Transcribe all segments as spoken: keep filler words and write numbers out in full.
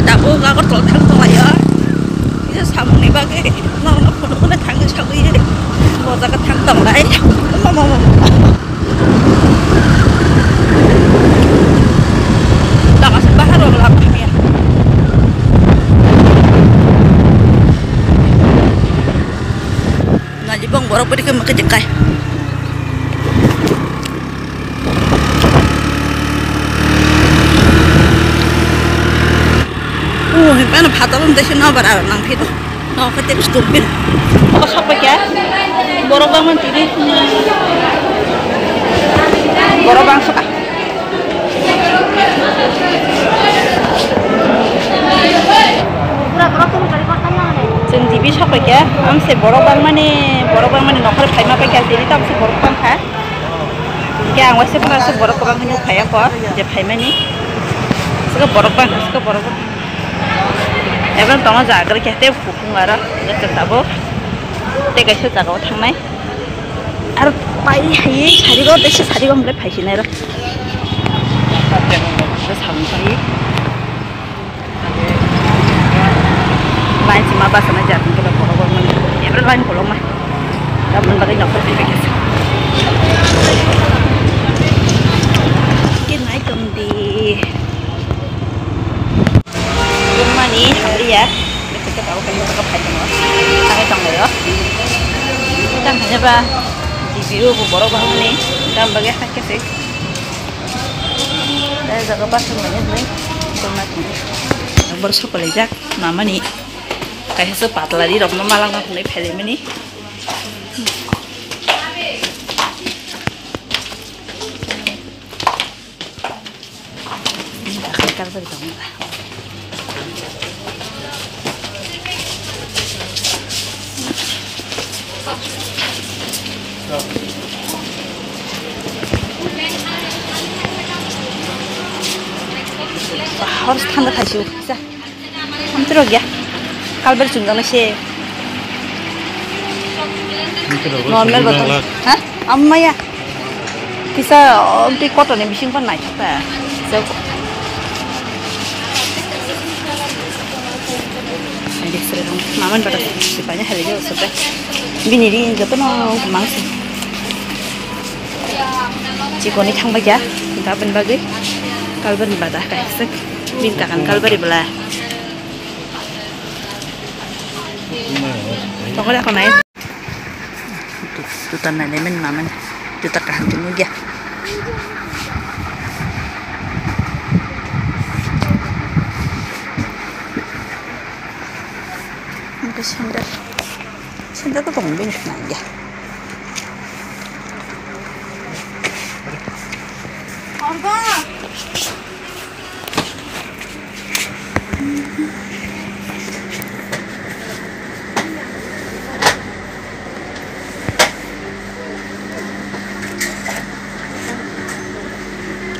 Tabuk Agartala thang tonglaio. Kisa samungni bagwi norokno phunukna thangwi sagwi o jaga thang tonglai. Mama, mama. Tangase bahar rok lama hamya. Nalibong borok bwrwi khe mwkhai jwk kai. Oh, hemphano phataro tei se nobar aro nang phino. No, khe tei stum phino. O sokpakya. Borok bangma tini. Borok bangsoka. Chwng T V sokphaikha, amse borok bangmani, borok bangmani nokhor phaima paikha, tini tamse borok bangkha. Hingke ang waisa phano aswk borok kwbangkhe nukphaiya kho, je phaimani. Aswk borok bangkha, aswk borok bangkha. Ebong tongo jaga rikhe tei kuphung aro, hingke chwng tabuk tei kaisa jagao thangnai. Aro pai hai sarigo, teisa sarigo hwnkhai phaisinai rw. Samung pai. Line sima basa na jat hwnkhe borok rok mani. Ebro line kolokma. Tamoni bagwi nokbar phaibai khe. Khe nai tong di. Rwmani hamliya. Bwswk khe tabuk khe nokbar phai tongo. Thangwi tonglaio. Tang khaina ba D P O bo borok bahai mani. Tang bagwi hakhe se. Tei jaga bus rok mani hwnwi tongna thangwi. Borok sokolaijak mamani. Kaisa se patla ri rokno malangna hwnwi phailaimani. Hor thanda thaisio kisa. Hamtwrok ya. Kalbari chumjaknai se. Normal botol. Ha? Amma ya. Kisa, oh, tei kotor ni bising pan nai ta. So. Mamani bata sipanya hali jo sote. Bini ri jotono mangsi. Chikoni thangbai kya, gabon bagwi. Kalbari bata kaisik. Bin takan kalbari bela. Pokora konai. Tutan nai lemen mamen. Tutan kaham tunu gya. Angka sandal. Sandal ko tong bin nai gya. Orga.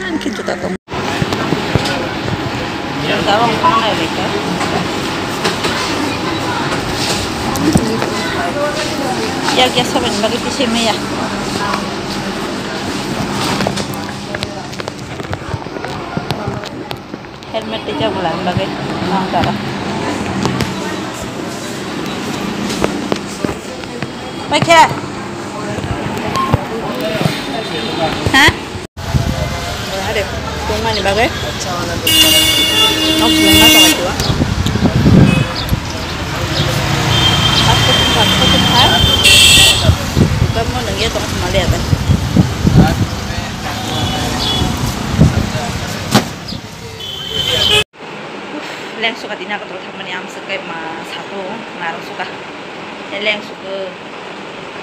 Ang khe juta tong. Juta rok thangnai lekha. Yak ya saban bagwi tise maya. Helmet tei jabula bagwi nang tara. Paikha? Ha? Hade, tongmani bagwi. Nok sumui ma tongmani bagwi. Pas kutung, pas kutung ha. Bukan mau nengya tong semali ada. Leng suka dina kotor thangmani ang suka ma sato narok suka. Leng suka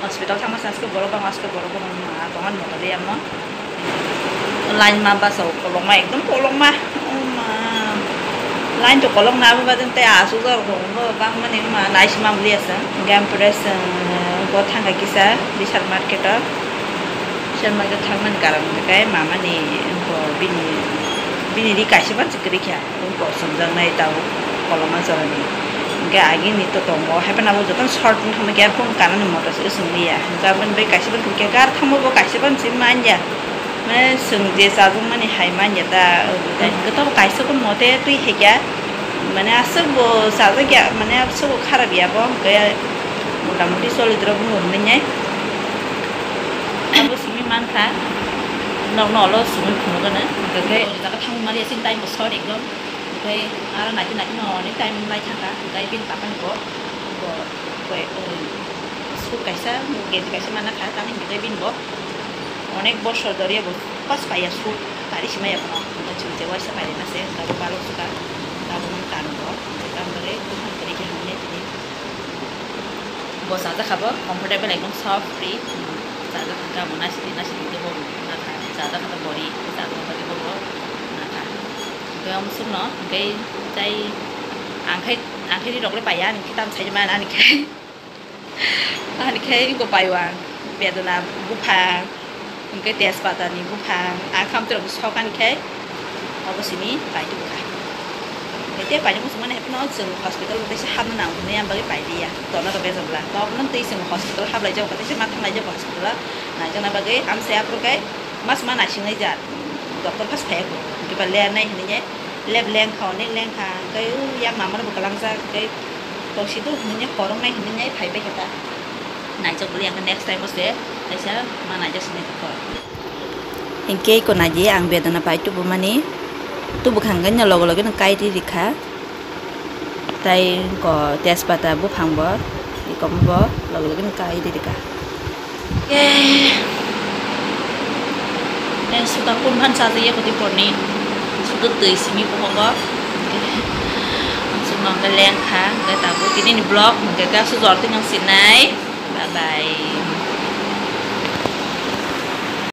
hospital thangma sa suka borok bang suka borok bang ma tongan moto de amo. Line ma basa kolokma ekdom kolokma. Oma. Line to kolok na abo badin te asuk jor ko bang mani ma nai sima bli asa. Gam pres go thangka kisa Vishal market o. Vishal market thangmani karon kai mamani bini bini ri kaisa ban kwrwi kha, kosom jaknai tabuk koloma jorani. Hingke agini to tongo, hai phano abo jotono short wng thangma khe, phone kanani moto se swng liya. Hingke aboni bai kaisa phano khe gar thangma bo kaisa phano se manya. Mane swng je chajakmani hai manya ta, hingke to kaisa phano mote twi hai khe. Mane aswk bo chajak ya, mane aswk bo kharap ya bo, hwnkhe motamoti choli drop wng nai. Abo simi mankha, nok nolo simi phunukgano, hwnkhe jaga thangmani aswk time bo short ekdom, hwnkhe aro naitwi naitwi no onek time lai thangkha, hwnkhe bini papa ni bo, bo, bo, Sut kaisa, gate kaisa mana kha, tamni hwnkhe bini bo onek bosor doriya bo pas paiya sut, pari simaya bono, hwnkhe chwng je waisa pairina se, tabuk balok sukha, tabuk nang tano bo, hwnkhe tamo bagwi buphang kwrwi khe hamya tini. Bo chajak kha bo, comfortable ekdom soft free, chajak kha bo naisidi naisidi khe bo nakha, chajak kha bo bori, chajak kha bo nakha. Hwnkhe omo sukno, hwnkhe tei ang khai, ang khai ri rok le paiya, ani khe tam sai mani ani khai. Ani khe iko paiwang, bedona buphang, hwnkhe tejpata ni buphang, a khamtwrok sok ani khe, obo simi paitubukha. Hwnkhe tei paina muchungmani haphano chwng hospital bo teisa hapna nango hwnwi ang bagwi pailiya, torna rok bejabla. Tobno twi chwng hospital hablaijago, teisa ma thanglaijago hospital o, naijakna bagwi amsai aphuru khe mas ma naisingnai ja, doctor phas phaiya kho, hwnkhe ba lernai hwnwi. Lep lengkha, onek lengkha, hwnkhe o yak mama rok bo kwlangjak, hwnkhe toksi do hwnwi khoroknai hwnwi phaibai khe ta. Naijak bwlwi ang khe next time o se kaisa ma naijak sinai kho. Hwnkhe iko naidi ang bedona pai tubumani, tubukha hwnkhe no loge loge no kai ri rikha. Tai ko tejpata buphang bo, iko bo loge loge no kai ri rikha. Neng suda kun phan sa ye koti porni. Suda twi simi bohongo. Sumang ke leng kha, ke tabu tini ni vlog, ke ka su jor tinang sinai. Bye bye.